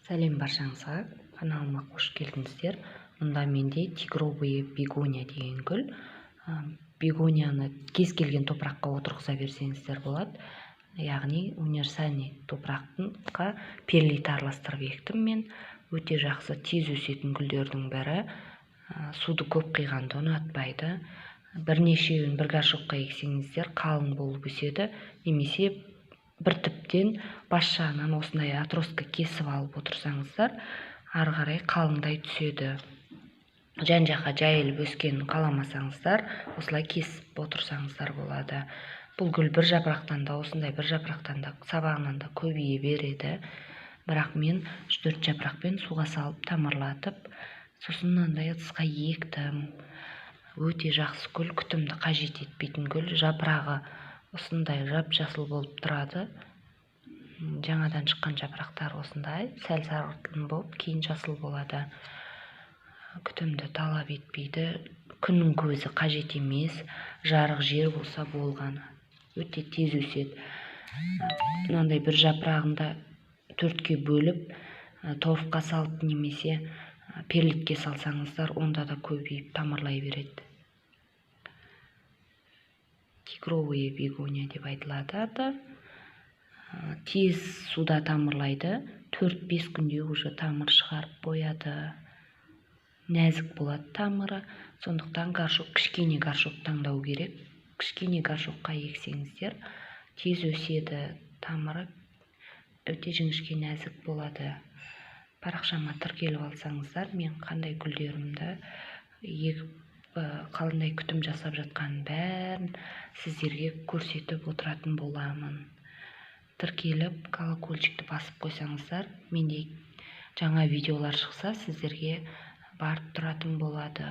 Сәлем баршаңызға, каналыма қош келдіңіздер. Мұнда менде тигровые бегония деген гүл. Бегонияны кез келген топыраққа отырғыза берсеңіздер болады. Яғни универсальный топыраққа перлит араластырып ектім мен. Өте жақсы, тез өсетін гүлдердің бірі. Суды көп құйғанды ұнатпайды. Бірнешеуін бір горшокқа ексеңіздер қалың болып өседі. Немесе бір түптен бас жағынан осындай отростка кесіп алып отырсаңыздар, ары қарай қалыңдай түседі. Жан-жаққа жайылып өскенін қаламасаңыздар, осылай кесіп отырсаңыздар болады. Бұл гүл бір жапырақтан да, осындай бір жапырақтан да, сабағынан да көбейе береді. Бірақ мен 3-4 жапырақпен суға салып тамырлатып, сосын мынандай ыдысқа ектім. Өте жақсы гүл, күтімді қажет етпейтін гүл. Жапырағы осындай жап-жасыл болып тұрады. Жаңадан шыққан жапырақтар осындай сәл сарғылтын болып, кейін жасыл болады. Күтімді талап етпейді, күннің көзі қажет емес, жарық жер болса болғаны. Өте тез өседі. Мынандай бір жапырағында 4-ке бөліп, торфқа салып немесе перлитке салсаңыздар, онда да көбейіп тамырлай береді. Тигровые бегония деп айтылады аты. Тез суда тамырлайды, 4-5 күнде уже тамыр шығарып қояды. Нәзік болады тамыры, сондықтан горшок, кішкене горшок таңдау керек. Кішкене горшокқа ексеңіздер тез өседі, тамыры өте жіңішке нәзік болады. Парақшама тіркеліп алсаңыздар, мен қандай гүлдерімді егіп, қандай күтім жасап жатқанын бәрін сіздерге көрсетіп отыратын боламын. Тіркеліп, колокольчикті басып қойсаңыздар, менде жаңа видеолар шықса, сіздерге барып тұратын болады.